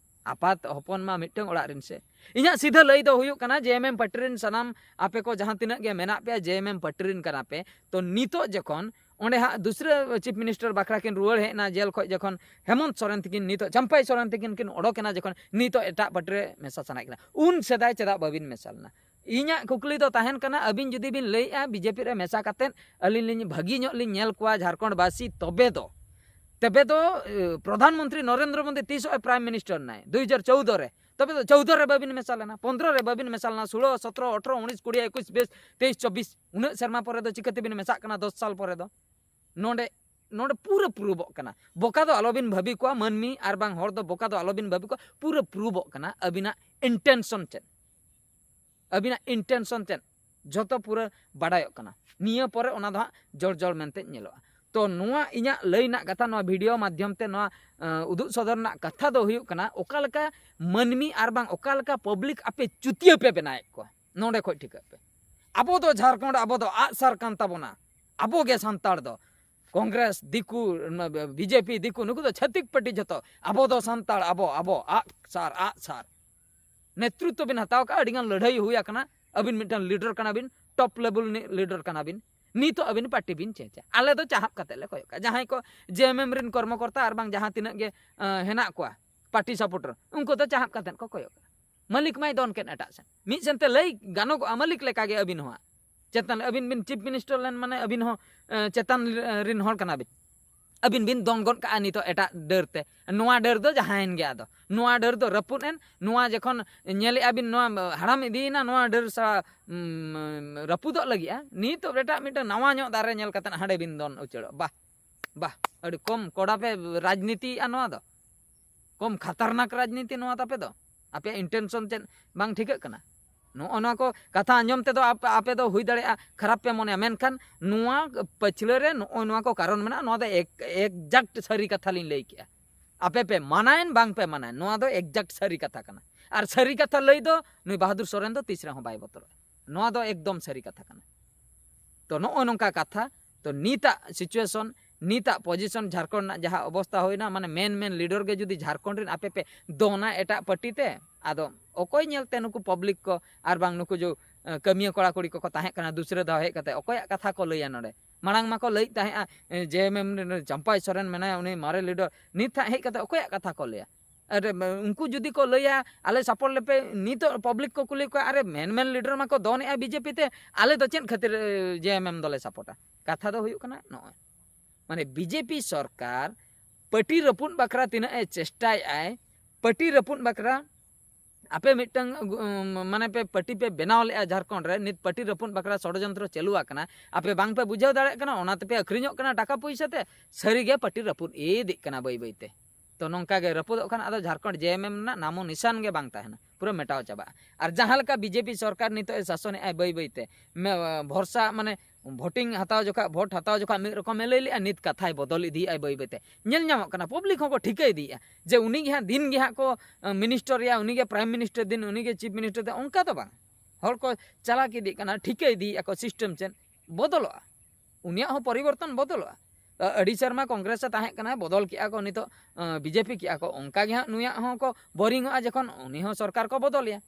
ᱟᱯᱟᱛ ᱦᱚᱯᱚᱱ ᱢᱟ ᱢᱤᱫᱴᱟᱝ ᱚᱲᱟᱜ ᱨᱮᱱ ᱥᱮ᱾ ᱤᱧᱟᱹᱜ ᱥᱤᱫᱷᱟᱹ ᱞᱟᱹᱭ ᱫᱚ ᱦᱩᱭᱩᱜ ᱠᱟᱱᱟ, ᱡᱮ ᱮᱢ ᱮᱢ ᱯᱟᱹᱴᱤ ᱨᱮᱱ ᱥᱟᱱᱟᱢ ᱟᱯᱮ ᱠᱚ ᱡᱟᱦᱟᱸ ᱛᱤᱱᱟᱹᱜ ᱜᱮ ᱢᱮᱱᱟᱜ ᱯᱮᱭᱟ, ᱡᱮ ᱮᱢ ᱮᱢ ᱯᱟᱹᱴᱤ ᱨᱮᱱ ᱠᱟᱱᱟ ᱯᱮ, ᱛᱚ ᱱᱤᱛᱚᱜ ᱡᱚᱠᱷᱚᱱ ᱚᱸᱰᱮ ᱦᱟᱸᱜ ᱫᱩᱥᱨᱟᱹ chief minister ᱵᱟᱠᱷᱨᱟ ᱠᱤᱱ ᱨᱩᱣᱟᱹᱲ ᱦᱮᱡ ᱮᱱᱟ ᱡᱮᱞ ᱠᱷᱚᱡ, ᱡᱚᱠᱷᱚᱱ ᱦᱮᱢᱚᱱᱛ ᱥᱚᱨᱮᱱ ᱛᱤᱠᱤᱱ, ᱱᱤᱛᱚᱜ ᱪᱟᱢᱯᱟᱭ ᱥᱚᱨᱮᱱ ᱛᱤᱠᱤᱱ ᱠᱤᱱ ᱚᱰᱚᱠ ᱮᱱᱟ, ᱡᱚᱠᱷᱚᱱ ᱱᱤᱛᱚᱜ ᱮᱴᱟᱜ ᱯᱟᱹᱴᱤ ᱨᱮ ᱢᱮᱥᱟ ᱥᱟᱱᱟᱭᱮᱫ ᱠᱤᱱᱟ, ᱩᱱ ᱥᱮᱫᱟᱭ ᱪᱮᱫᱟᱜ ᱵᱟᱹᱵᱤᱱ ᱢᱮᱥᱟ ᱞᱮᱱᱟ? ᱤᱧᱟᱹᱜ ᱠᱩᱠᱞᱤ ᱫᱚ ᱛᱟᱦᱮᱱ ᱠᱟᱱᱟ, ᱟᱹᱵᱤᱱ ᱡᱩᱫᱤ ᱵᱤᱱ ᱞᱟᱹᱭᱮᱜᱼᱟ ᱵᱤᱡᱮᱯᱤ ᱨᱮ ᱢᱮᱥᱟ ᱠᱟᱛᱮᱫ ᱟᱹᱞᱤᱧ ᱞᱤᱧ ᱵᱷᱟᱹᱜᱤ ᱧᱚᱜ ᱞᱤᱧ ᱧᱮᱞ ᱠᱚᱣᱟ ᱡᱷᱟᱲᱠᱷᱚᱸᱰ ᱵᱟᱥᱤ, ᱛᱚᱵᱮ ᱫᱚ, ᱛᱚᱵᱮ ᱫᱚ, ᱮ, ᱯᱨᱚᱫᱷᱟᱱ ᱢᱚᱱᱛᱨᱤ ᱱᱚᱨᱮᱱᱫᱨᱚ ᱢᱳᱫᱤ ᱛᱤᱥᱚᱜ ᱮ prime minister ᱱᱟᱭ? ᱫᱩ ᱦᱟᱡᱟᱨ ᱪᱳᱣᱫᱚ ᱨᱮ᱾ ᱛᱚᱵᱮ ᱫᱚ ᱪᱳᱣᱫᱚ ᱨᱮ ᱵᱟᱹᱵᱤᱱ ᱢᱮᱥᱟ ᱞᱮᱱᱟ, ᱯᱚᱱᱫᱽᱨᱚ ᱨᱮ ᱵᱟᱹᱵᱤᱱ ᱢᱮᱥᱟ ᱞᱮᱱᱟ, ᱥᱳᱞᱳ, ᱥᱚᱛᱨᱚ, ᱟᱴᱷᱨᱚ, ᱩᱱᱤᱥ, ᱠᱩᱲᱤ, ᱮᱠᱩᱥ, ᱵᱟᱭᱤᱥ, ᱛᱮᱭᱤᱥ, ᱪᱚᱵᱵᱤᱥ, ᱩᱱᱟᱹᱜ ᱥᱮᱨᱢᱟ ᱯᱚᱨᱮ ᱫᱚ ᱪᱤᱠᱟᱹ ᱛᱮᱵᱤᱱ ᱢᱮᱥᱟᱜ ᱠᱟᱱᱟ ᱫᱚᱥ ᱥᱟᱞ ᱯᱚᱨᱮ ᱫᱚ? ᱱᱚᱰᱮ, ᱱᱚᱰᱮ ᱯᱩᱨᱟᱹ ᱯᱨᱩᱵᱚᱜ ᱠᱟᱱᱟ᱾ ᱵᱚᱠᱟ ᱫᱚ ᱟᱞᱚᱵᱤᱱ ᱵᱷᱟᱹᱵᱤ ᱠᱚᱣᱟ, ᱢᱟᱹᱱᱢᱤ ᱟᱨ ᱵᱟᱝ ᱦᱚᱲ ᱫᱚ ᱵᱚᱠᱟ ᱫᱚ ᱟᱞᱚᱵᱤᱱ ᱵᱷᱟᱹᱵᱤ ᱠᱚᱣᱟ, ᱯᱩᱨᱟᱹ ᱯᱨᱩᱵᱚᱜ ᱠᱟᱱᱟ ᱟᱹᱵᱤᱱᱟᱜ intention ᱪᱮᱫ, ᱟᱹᱵᱤᱱᱟᱜ intention ᱪᱮᱫ, ᱡᱷᱚᱛᱚ ᱯᱩᱨᱟᱹ ᱵᱟᱰᱟᱭᱚᱜ ᱠᱟᱱᱟ᱾ ᱱᱤᱭᱟᱹ ᱯᱚᱨᱮ ᱚᱱᱟ ᱫᱚ ᱦᱟᱸᱜ ᱡᱚᱲ ᱡᱚᱲ ᱢᱮᱱᱛᱮ ᱧᱮᱞᱚᱜᱼᱟ᱾ ᱛᱚ ᱱᱚᱣᱟ ᱤᱧᱟᱹᱜ ᱞᱟᱹᱭ ᱨᱮᱱᱟᱜ ᱠᱟᱛᱷᱟ, ᱱᱚᱣᱟ video ᱢᱟᱫᱽᱫᱷᱚᱢ ᱛᱮ ᱱᱚᱣᱟ, ᱮᱸ, ᱩᱫᱩᱜ ᱥᱚᱫᱚᱨ ᱨᱮᱱᱟᱜ ᱠᱟᱛᱷᱟ ᱫᱚ ᱦᱩᱭᱩᱜ ᱠᱟᱱᱟ, ᱚᱠᱟ ᱞᱮᱠᱟ ᱢᱟᱹᱱᱢᱤ ᱟᱨ ᱵᱟᱝ ᱚᱠᱟ ᱞᱮᱠᱟ public ᱟᱯᱮ ᱪᱩᱛᱤᱭᱟᱹ ᱯᱮ ᱵᱮᱱᱟᱣᱮᱫ ᱠᱚᱣᱟ, ᱱᱚᱰᱮ ᱠᱷᱚᱡ ᱴᱷᱤᱠᱟᱹᱜ ᱯᱮ᱾ ᱟᱵᱚ ᱫᱚ ᱡᱷᱟᱲᱠᱷᱚᱸᱰ, ᱟᱵᱚ ᱫᱚ ᱟᱜ ᱥᱟᱨ ᱠᱟᱱ ᱛᱟᱵᱚᱱᱟ᱾ ᱟᱵᱚ ᱜᱮ ᱥᱟᱱᱛᱟᱲ ᱫᱚ᱾ ᱠᱚᱝᱜᱨᱮᱥ, ᱫᱤᱠᱩ, ᱵᱤᱡᱮᱯᱤ, ᱫᱤᱠᱩ, ᱱᱩᱠᱩ ᱫᱚ ᱪᱷᱟᱹᱛᱤᱠ ᱯᱟᱹᱴᱤ ᱡᱷᱚᱛᱚ᱾ ᱟᱵᱚ ᱫᱚ ᱥᱟᱱᱛᱟᱲ, ᱟᱵᱚ, ᱟᱵᱚ, ᱟᱜ ᱥᱟᱨ, ᱟᱜ ᱥᱟᱨ᱾ ᱱᱮᱛᱨᱤᱛᱵ ᱵᱤᱱ ᱦᱟᱛᱟᱣ ᱠᱟᱜᱼᱟ, ᱟᱹᱰᱤ ᱜᱟᱱ ᱞᱟᱹᱲᱦᱟᱹᱭ ᱦᱩᱭ ᱟᱠᱟᱱᱟ᱾ ᱟᱹᱵᱤᱱ ᱢᱤᱫᱴᱟᱝ ᱞᱤᱰᱟᱨ ᱠᱟᱱᱟ ᱵᱤᱱ, ᱴᱚᱯ ᱞᱮᱵᱮᱞ ᱨᱤᱱᱤᱡ ᱞᱤᱰᱟᱨ ᱠᱟᱱᱟ ᱵᱤᱱ᱾ ᱱᱤᱛᱚᱜ ᱟᱹᱵᱤᱱ ᱯᱟᱨᱴᱤ ᱵᱤᱱ ᱪᱮᱧᱡᱟ᱾ ᱟᱞᱮ ᱫᱚ ᱪᱟᱦᱟᱵ ᱠᱟᱛᱮ ᱞᱮ ᱠᱚᱭᱚᱜ ᱠᱟᱜᱼᱟ᱾ ᱡᱟᱦᱟᱸᱭ ᱠᱚ ᱡᱮ ᱮᱢ ᱮᱢ ᱨᱤᱱ ᱠᱚᱨᱢᱚᱠᱚᱨᱛᱟ ᱟᱨ ᱵᱟᱝ ᱡᱟᱦᱟᱸ ᱛᱤᱱᱟᱹᱜ ᱜᱮ, ᱟᱸ, ᱦᱮᱱᱟᱜ ᱠᱚᱣᱟ ᱯᱟᱨᱴᱤ ᱥᱟᱯᱳᱨᱴᱟᱨ, ᱩᱱᱠᱩ ᱫᱚ ᱪᱟᱦᱟᱵ ᱠᱟᱛᱮ ᱠᱚ ᱠᱚᱭᱚᱜ ᱠᱟᱜᱼᱟ᱾ ᱢᱟᱹᱞᱤᱠ ᱢᱟᱭ ᱫᱚᱱ ᱠᱮᱫ ᱮᱴᱟᱜ ᱥᱮᱱ᱾ ᱢᱤᱫ ᱥᱮᱱᱛᱮ ᱞᱟᱹᱭ ᱜᱟᱱᱚᱜᱚᱜᱼᱟ, ᱢᱟᱹᱞᱤᱠ ᱞᱮᱠᱟᱜᱮ ᱟᱹᱵᱤᱱ ᱦᱚᱸ ᱦᱟᱸᱜ᱾ ᱪᱮᱛᱟᱱ, ᱟᱹᱵᱤᱱ ᱵᱤᱱ ᱪᱤᱯ ᱢᱤᱱᱤᱥᱴᱟᱨ ᱞᱮᱱ ᱢᱟᱱᱮ ᱟᱹᱵᱤᱱ ᱦᱚᱸ, ᱮᱸ, ᱪᱮᱛᱟᱱ ᱨᱤᱱ ᱦᱚᱲ ᱠᱟᱱᱟ ᱵᱤᱱ᱾ ᱟᱹᱵᱤᱱ ᱵᱤᱱ ᱫᱚᱱ ᱜᱚᱫ ᱠᱟᱜᱼᱟ ᱱᱤᱛᱚᱜ ᱮᱴᱟᱜ ᱰᱟᱹᱨ ᱛᱮ᱾ ᱱᱚᱣᱟ ᱰᱟᱹᱨ ᱫᱚ ᱡᱟᱦᱟᱸᱭᱮᱱ ᱜᱮ ᱟᱫᱚ᱾ ᱱᱚᱣᱟ ᱰᱟᱹᱨ ᱫᱚ ᱨᱟᱹᱯᱩᱫ ᱮᱱ᱾ ᱱᱚᱣᱟ ᱡᱚᱠᱷᱚᱱ ᱧᱮᱞᱮᱜᱼᱟ ᱵᱤᱱ ᱱᱚᱣᱟ ᱦᱟᱲᱟᱢ ᱤᱫᱤᱭᱮᱱᱟ, ᱱᱚᱣᱟ ᱰᱟᱹᱨ ᱥᱟ-, ᱩᱢ, ᱨᱟᱹᱯᱩᱫᱚᱜ ᱞᱟᱹᱜᱤᱫᱼᱟ, ᱱᱤᱛᱚᱜ ᱮᱴᱟᱜ ᱢᱤᱫᱴᱟᱝ ᱱᱟᱣᱟ ᱧᱚᱜ ᱫᱟᱨᱮ ᱧᱮᱞ ᱠᱟᱛᱮ ᱦᱟᱸᱰᱮ ᱵᱤᱱ ᱫᱚᱱ ᱩᱪᱟᱹᱲᱚᱜᱼᱟ᱾ ᱵᱟᱦ, ᱵᱟᱦ, ᱟᱹᱰᱤ ᱠᱚᱢ ᱠᱚᱲᱟ ᱯᱮ ᱨᱟᱡᱽᱱᱤᱛᱤᱭᱮᱜᱼᱟ ᱱᱚᱣᱟ ᱫᱚ᱾ ᱠᱚᱢ ᱠᱷᱟᱛᱟᱨᱱᱟᱠ ᱨᱟᱡᱽᱱᱤᱛᱤ ᱱᱚᱣᱟ ᱛᱟᱯᱮ ᱫᱚ᱾ ᱟᱯᱮᱭᱟᱜ intention ᱪᱮᱫ ᱵᱟᱝ ᱴᱷᱤᱠᱟᱹᱜ ᱠᱟᱱᱟ? ᱱᱚᱜᱼᱚ ᱱᱚᱣᱟ ᱠᱚ ᱠᱟᱛᱷᱟ ᱟᱸᱡᱚᱢ ᱛᱮᱫᱚ ᱟᱯ-, ᱟᱯᱮ ᱫᱚ ᱦᱩᱭ ᱫᱟᱲᱮᱭᱟᱜᱼᱟ ᱠᱷᱟᱨᱟᱯ ᱯᱮ ᱢᱚᱱᱮᱭᱟ, ᱢᱮᱱᱠᱷᱟᱱ ᱱᱚᱣᱟ ᱯᱟᱹᱪᱷᱞᱟᱹ ᱨᱮ ᱱᱚᱜᱼᱚ ᱱᱚᱣᱟ ᱠᱚ ᱠᱟᱨᱚᱱ ᱢᱮᱱᱟᱜᱼᱟ᱾ ᱱᱚᱣᱟ ᱫᱚ ᱮᱠ-, exact ᱥᱟᱹᱨᱤ ᱠᱟᱛᱷᱟ ᱞᱤᱧ ᱞᱟᱹᱭ ᱠᱮᱜᱼᱟ᱾ ᱟᱯᱮ ᱯᱮ ᱢᱟᱱᱟᱭᱮᱱ ᱵᱟᱝ ᱯᱮ ᱢᱟᱱᱟᱭᱮᱱ, ᱱᱚᱣᱟ ᱫᱚ exact ᱥᱟᱹᱨᱤ ᱠᱟᱛᱷᱟ ᱠᱟᱱᱟ᱾ ᱟᱨ ᱥᱟᱹᱨᱤ ᱠᱟᱛᱷᱟ ᱞᱟᱹᱭ ᱫᱚ ᱱᱩᱭ ᱵᱟᱦᱟᱫᱩᱨ ᱥᱚᱨᱮᱱ ᱫᱚ ᱛᱤᱥ ᱨᱮᱦᱚᱸ ᱵᱟᱭ ᱵᱚᱛᱚᱨᱚᱜᱼᱟ᱾ ᱱᱚᱣᱟ ᱫᱚ ᱮᱠᱫᱚᱢ ᱥᱟᱹᱨᱤ ᱠᱟᱛᱷᱟ ᱠᱟᱱᱟ᱾ ᱛᱚ ᱱᱚᱜᱼᱚ ᱱᱚᱝᱠᱟ ᱠᱟᱛᱷᱟ᱾ ᱛᱚ ᱱᱤᱛᱟᱜ situation, ᱱᱤᱛᱟᱜ position ᱡᱷᱟᱲᱠᱷᱚᱸᱰ ᱨᱮᱱᱟᱜ ᱡᱟᱦᱟᱸ ᱚᱵᱚᱥᱛᱟ ᱦᱩᱭᱱᱟ, ᱢᱟᱱᱮ main main leader ᱜᱮ ᱡᱩᱫᱤ ᱡᱷᱟᱲᱠᱷᱚᱸᱰ ᱨᱮᱱ ᱟᱯᱮ ᱯᱮ ᱫᱚᱱᱟ ᱮᱴᱟᱜ ᱯᱟᱨᱴᱤ ᱛᱮ, ᱟᱫᱚ ᱚᱠᱚᱭ ᱧᱮᱞᱛᱮ ᱱᱩᱠᱩ public ᱠᱚ ᱟᱨ ᱵᱟᱝ ᱱᱩᱠᱩ ᱡᱚ, ᱮ, ᱠᱟᱹᱢᱤᱭᱟᱹ ᱠᱚᱲᱟ ᱠᱩᱲᱤ ᱠᱚᱠᱚ ᱛᱟᱦᱮᱸ ᱠᱟᱱᱟ ᱫᱩᱥᱨᱟᱹ ᱫᱷᱟᱣ ᱦᱮᱡ ᱠᱟᱛᱮ, ᱚᱠᱚᱭᱟᱜ ᱠᱟᱛᱷᱟ ᱠᱚ ᱞᱟᱹᱭᱟ ᱱᱚᱰᱮ? ᱢᱟᱲᱟᱝ ᱢᱟᱠᱚ ᱞᱟᱹᱭᱮᱫ ᱛᱟᱦᱮᱸᱜᱼᱟ, ᱮ, ᱡᱮ ᱮᱢ ᱮᱢ ᱨᱮᱱ ᱪᱟᱢᱯᱟᱭ ᱥᱚᱨᱮᱱ ᱢᱮᱱᱟᱭᱟ, ᱩᱱᱤ ᱢᱟᱨᱮ leader, ᱱᱤᱛ ᱦᱟᱸᱜ ᱦᱮᱡ ᱠᱟᱛᱮ ᱚᱠᱚᱭᱟᱜ ᱠᱟᱛᱷᱟ ᱠᱚ ᱞᱟᱹᱭᱟ? ᱟᱨ, ᱮ, ᱩᱱᱠᱩ ᱡᱩᱫᱤ ᱠᱚ ᱞᱟᱹᱭᱟ, "ᱟᱞᱮ support ᱞᱮᱯᱮ", ᱱᱤᱛᱚᱜ public ᱠᱚ ᱠᱩᱞᱤ ᱠᱚᱣᱟ, "ᱟᱨᱮ main main leader ᱢᱟᱠᱚ ᱫᱚᱱᱮᱜᱼᱟ ᱵᱤᱡᱮᱯᱤ ᱛᱮ, ᱟᱞᱮ ᱫᱚ ᱪᱮᱫ ᱠᱷᱟᱹᱛᱤᱨ, ᱮ, ᱡᱮ ᱮᱢ ᱮᱢ ᱫᱚᱞᱮ ᱥᱟᱯᱳᱨᱴᱟ?" ᱠᱟᱛᱷᱟ ᱫᱚ ᱦᱩᱭᱩᱜ ᱠᱟᱱᱟ ᱱᱚᱜᱼᱚᱭ, ᱢᱟᱱᱮ ᱵᱤᱡᱮᱯᱤ ᱥᱚᱨᱠᱟᱨ ᱯᱟᱹᱴᱤ ᱨᱟᱹᱯᱩᱫ ᱵᱟᱠᱷᱨᱟ ᱛᱤᱱᱟᱹᱜ ᱮ ᱪᱮᱥᱴᱟᱭᱮᱫᱼᱟᱭ, ᱯᱟᱹᱴᱤ ᱨᱟᱹᱯᱩᱫ ᱵᱟᱠᱷᱨᱟ ᱟᱯᱮ ᱢᱤᱫᱴᱟᱝ, ᱩᱢ, ᱢᱟᱱᱮ ᱯᱮ ᱯᱟᱹᱴᱤ ᱯᱮ ᱵᱮᱱᱟᱣ ᱞᱮᱜᱼᱟ ᱡᱷᱟᱲᱠᱷᱚᱸᱰ ᱨᱮ, ᱱᱤᱛ ᱯᱟᱹᱴᱤ ᱨᱟᱹᱯᱩᱫ ᱵᱟᱠᱷᱨᱟ ᱥᱚᱲᱚᱡᱚᱱᱛᱨᱚ ᱪᱟᱹᱞᱩ ᱟᱠᱟᱱᱟ, ᱟᱯᱮ ᱵᱟᱝ ᱯᱮ ᱵᱩᱡᱷᱟᱹᱣ ᱫᱟᱲᱮᱭᱟᱜ ᱠᱟᱱᱟ, ᱚᱱᱟ ᱛᱮᱯᱮ ᱟᱹᱠᱷᱨᱤᱧᱚᱜ ᱠᱟᱱᱟ ᱴᱟᱠᱟ ᱯᱩᱭᱥᱟᱹ ᱛᱮ᱾ ᱥᱟᱹᱨᱤ ᱜᱮ ᱯᱟᱹᱴᱤ ᱨᱟᱹᱯᱩᱫ ᱤᱫᱤᱜ ᱠᱟᱱᱟ ᱵᱟᱹᱭ ᱵᱟᱹᱭ ᱛᱮ᱾ ᱛᱚ ᱱᱚᱝᱠᱟ ᱜᱮ ᱨᱟᱹᱯᱩᱫᱚᱜ ᱠᱷᱟᱱ ᱟᱫᱚ ᱡᱷᱟᱲᱠᱷᱚᱸᱰ ᱡᱮ ᱮᱢ ᱮᱢ ᱨᱮᱱᱟᱜ ᱱᱟᱢᱚ ᱱᱤᱥᱟᱱ ᱜᱮ ᱵᱟᱝ ᱛᱟᱦᱮᱱᱟ, ᱯᱩᱨᱟᱹ ᱢᱮᱴᱟᱣ ᱪᱟᱵᱟᱜᱼᱟ᱾ ᱟᱨ ᱡᱟᱦᱟᱸ ᱞᱮᱠᱟ ᱵᱤᱡᱮᱯᱤ ᱥᱚᱨᱠᱟᱨ ᱱᱤᱛᱚᱜ ᱮ ᱥᱟᱥᱚᱱᱮᱜᱼᱟᱭ ᱵᱟᱹᱭ ᱵᱟᱹᱭ ᱛᱮ, ᱢᱮ-, ᱵᱷᱚᱨᱥᱟ ᱢᱟᱱᱮ voting ᱦᱟᱛᱟᱣ ᱡᱚᱠᱷᱟ, vote ᱦᱟᱛᱟᱣ ᱡᱚᱠᱷᱟ ᱢᱤᱫ ᱨᱚᱠᱚᱢᱮ ᱞᱟᱹᱭ ᱞᱮᱜᱼᱟ, ᱱᱤᱛ ᱠᱟᱛᱷᱟᱭ ᱵᱚᱫᱚᱞ ᱤᱫᱤᱭᱮᱜᱼᱟᱭ ᱵᱟᱹᱭ ᱵᱟᱹᱭ ᱛᱮ᱾ ᱧᱮᱞ ᱧᱟᱢᱚᱜ ᱠᱟᱱᱟ, public ᱦᱚᱸᱠᱚ ᱴᱷᱤᱠᱟᱹ ᱤᱫᱤᱭᱮᱜᱼᱟ ᱡᱮ ᱩᱱᱤ ᱜᱮ ᱦᱟᱸᱜ ᱫᱤᱱ ᱜᱮ ᱦᱟᱸᱜ ᱠᱚ, ᱟᱸ, minister ᱮᱭᱟ, ᱩᱱᱤ ᱜᱮ prime minister ᱫᱤᱱ, ᱩᱱᱤ ᱜᱮ chief minister ᱫᱤᱱ, ᱚᱱᱠᱟ ᱫᱚ ᱵᱟᱝ᱾ ᱦᱚᱲ ᱠᱚ ᱪᱟᱞᱟᱠ ᱤᱫᱤᱜ ᱠᱟᱱᱟ, ᱴᱷᱤᱠᱟᱹ ᱤᱫᱤᱭᱮᱫᱼᱟ ᱠᱚ, ᱥᱤᱥᱴᱮᱢ ᱪᱮᱫ ᱵᱚᱫᱚᱞᱚᱜᱼᱟ, ᱩᱱᱤᱭᱟᱜ ᱦᱚᱸ ᱯᱚᱨᱤᱵᱚᱨᱛᱚᱱ ᱵᱚᱫᱚᱞᱚᱜᱼᱟ᱾ ᱟᱹᱰᱤ ᱥᱮᱨᱢᱟ ᱠᱚᱝᱜᱨᱮᱥ ᱮ ᱛᱟᱦᱮᱸ ᱠᱟᱱᱟ, ᱵᱚᱫᱚᱞ ᱠᱮᱜᱼᱟ ᱠᱚ, ᱱᱤᱛᱚᱜ ᱵᱤᱡᱮᱯᱤ ᱠᱮᱜᱼᱟ ᱠᱚ, ᱚᱱᱠᱟ ᱜᱮ ᱦᱟᱸᱜ ᱱᱩᱭᱟᱜ ᱦᱚᱸ ᱠᱚ ᱵᱳᱨᱤᱝ ᱚᱜᱼᱟ ᱡᱚᱠᱷᱚᱱ, ᱩᱱᱤ ᱦᱚᱸ ᱥᱚᱨᱠᱟᱨ ᱠᱚ ᱵᱚᱫᱚᱞᱮᱭᱟ᱾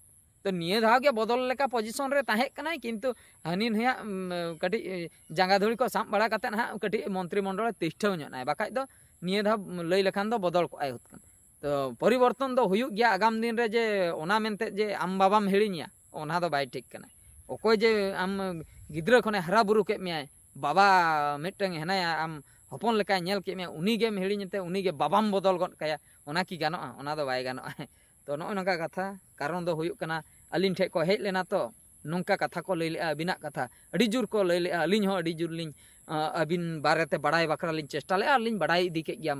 ᱛᱚ ᱱᱤᱭᱟᱹ ᱫᱷᱟᱣ ᱜᱮ ᱵᱚᱫᱚᱞ ᱞᱮᱠᱟ ᱯᱚᱡᱤᱥᱚᱱ ᱨᱮ ᱛᱟᱦᱮᱸ ᱠᱟᱱᱟᱭ, ᱠᱤᱱᱛᱩ ᱦᱟᱹᱱᱤ ᱱᱩᱭᱟᱜ ᱠᱟᱹᱴᱤᱡ ᱡᱟᱸᱜᱟ ᱫᱷᱩᱲᱤ ᱠᱚ ᱥᱟᱵ ᱵᱟᱲᱟ ᱠᱟᱛᱮᱫ ᱦᱟᱸᱜ ᱠᱟᱹᱴᱤᱡ ᱢᱚᱱᱛᱨᱤ ᱢᱚᱱᱰᱚᱞ ᱨᱮ ᱛᱤᱥᱴᱷᱟᱹᱣ ᱧᱚᱜ ᱱᱟᱭ, ᱵᱟᱠᱷᱟᱡ ᱫᱚ ᱱᱤᱭᱟᱹ ᱫᱷᱟᱣ ᱞᱟᱹᱭ ᱞᱮᱠᱷᱟᱱ ᱫᱚ ᱵᱚᱫᱚᱞ ᱠᱚᱜᱼᱟᱭ ᱦᱩᱛ ᱠᱟᱱ᱾ ᱛᱚ ᱯᱚᱨᱤᱵᱚᱨᱛᱚᱱ ᱫᱚ ᱦᱩᱭᱩᱜ ᱜᱮᱭᱟ ᱟᱜᱟᱢ ᱫᱤᱱ ᱨᱮ, ᱡᱮ ᱚᱱᱟ ᱢᱮᱱᱛᱮ ᱡᱮ ᱟᱢ ᱵᱟᱵᱟᱢ ᱦᱤᱲᱤᱧᱟ, ᱚᱱᱟ ᱫᱚ ᱵᱟᱭ ᱴᱷᱤᱠ ᱠᱟᱱᱟ᱾ ᱚᱠᱚᱭ ᱡᱮ ᱟᱢ ᱜᱤᱫᱽᱨᱟᱹ ᱠᱷᱚᱱᱮ ᱦᱟᱨᱟ ᱵᱩᱨᱩ ᱠᱮᱫ ᱢᱮᱭᱟᱭ, ᱵᱟᱵᱟ ᱢᱤᱫᱴᱟᱝ ᱦᱮᱱᱟᱭᱟ, ᱟᱢ ᱦᱚᱯᱚᱱ ᱞᱮᱠᱟᱭ ᱧᱮᱞ ᱠᱮᱫ ᱢᱮᱭᱟ, ᱩᱱᱤ ᱜᱮᱢ ᱦᱤᱲᱤᱧ ᱛᱮ ᱩᱱᱤ ᱜᱮ ᱵᱟᱵᱟᱢ ᱵᱚᱫᱚᱞ ᱜᱚᱫ ᱠᱟᱭᱟ, ᱚᱱᱟ ᱠᱤ ᱜᱟᱱᱚᱜᱼᱟ? ᱚᱱᱟ ᱫᱚ ᱵᱟᱭ ᱜᱟᱱᱚᱜᱼᱟ᱾ ᱛᱚ ᱱᱚᱜᱼᱚᱭ ᱱᱚᱝᱠᱟ ᱠᱟᱛᱷᱟ, ᱠᱟᱨᱚᱱ ᱫᱚ ᱦᱩᱭᱩᱜ ᱠᱟᱱᱟ ᱟᱹᱞᱤᱧ ᱴᱷᱮᱡ ᱠᱚ ᱦᱮᱡ ᱞᱮᱱᱟ, ᱛᱚ ᱱᱚᱝᱠᱟ ᱠᱟᱛᱷᱟ ᱠᱚ ᱞᱟᱹᱭ ᱞᱮᱜᱼᱟ, ᱟᱹᱵᱤᱱᱟᱜ ᱠᱟᱛᱷᱟ ᱟᱹᱰᱤ ᱡᱳᱨ ᱠᱚ ᱞᱟᱹᱭ ᱞᱮᱜᱼᱟ, ᱟᱹᱞᱤᱧ ᱦᱚᱸ ᱟᱹᱰᱤ ᱡᱳᱨ ᱞᱤᱧ ᱟᱹᱵᱤᱱ ᱵᱟᱨᱮᱛᱮ ᱵᱟᱲᱟᱭ ᱵᱟᱠᱷᱨᱟ ᱞᱤᱧ ᱪᱮᱥᱴᱟ ᱞᱮᱜᱼᱟ, ᱟᱨ ᱞᱤᱧ ᱵᱟᱲᱟᱭ ᱤᱫᱤ ᱠᱮᱫ ᱜᱮᱭᱟ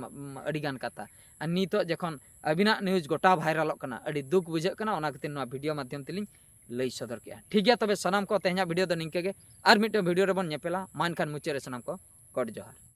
ᱟᱹᱰᱤ ᱜᱟᱱ ᱠᱟᱛᱷᱟ᱾ ᱟᱨ ᱱᱤᱛᱚᱜ ᱡᱚᱠᱷᱚᱱ ᱟᱹᱵᱤᱱᱟᱜ ᱱᱤᱭᱩᱡᱽ ᱜᱚᱴᱟ ᱵᱷᱟᱭᱨᱟᱞᱚᱜ ᱠᱟᱱᱟ, ᱟᱹᱰᱤ ᱫᱩᱠ ᱵᱩᱡᱷᱟᱹᱜ ᱠᱟᱱᱟ, ᱚᱱᱟ ᱠᱷᱟᱹᱛᱤᱨ ᱱᱚᱣᱟ ᱵᱷᱤᱰᱤᱭᱳ ᱢᱟᱫᱽᱫᱷᱚᱢ ᱛᱮᱞᱤᱧ ᱞᱟᱹᱭ ᱥᱚᱫᱚᱨ ᱠᱮᱜᱼᱟ᱾ ᱴᱷᱤᱠ ᱜᱮᱭᱟ, ᱛᱚᱵᱮ ᱥᱟᱱᱟᱢ ᱠᱚ ᱛᱮᱦᱮᱧᱟᱜ ᱵᱷᱤᱰᱤᱭᱳ ᱫᱚ ᱱᱤᱝᱠᱟᱹ ᱜᱮ, ᱟᱨ ᱢᱤᱫᱴᱮᱱ ᱵᱷᱤᱰᱤᱭᱳ ᱨᱮᱵᱚᱱ ᱧᱮᱯᱮᱞᱟ᱾ ᱢᱟ ᱮᱱᱠᱷᱟᱱ ᱢᱩᱪᱟᱹᱫ ᱨᱮ ᱥᱟᱱᱟᱢ ᱠᱚ ᱜᱚᱰ ᱡᱚᱦᱟᱨ᱾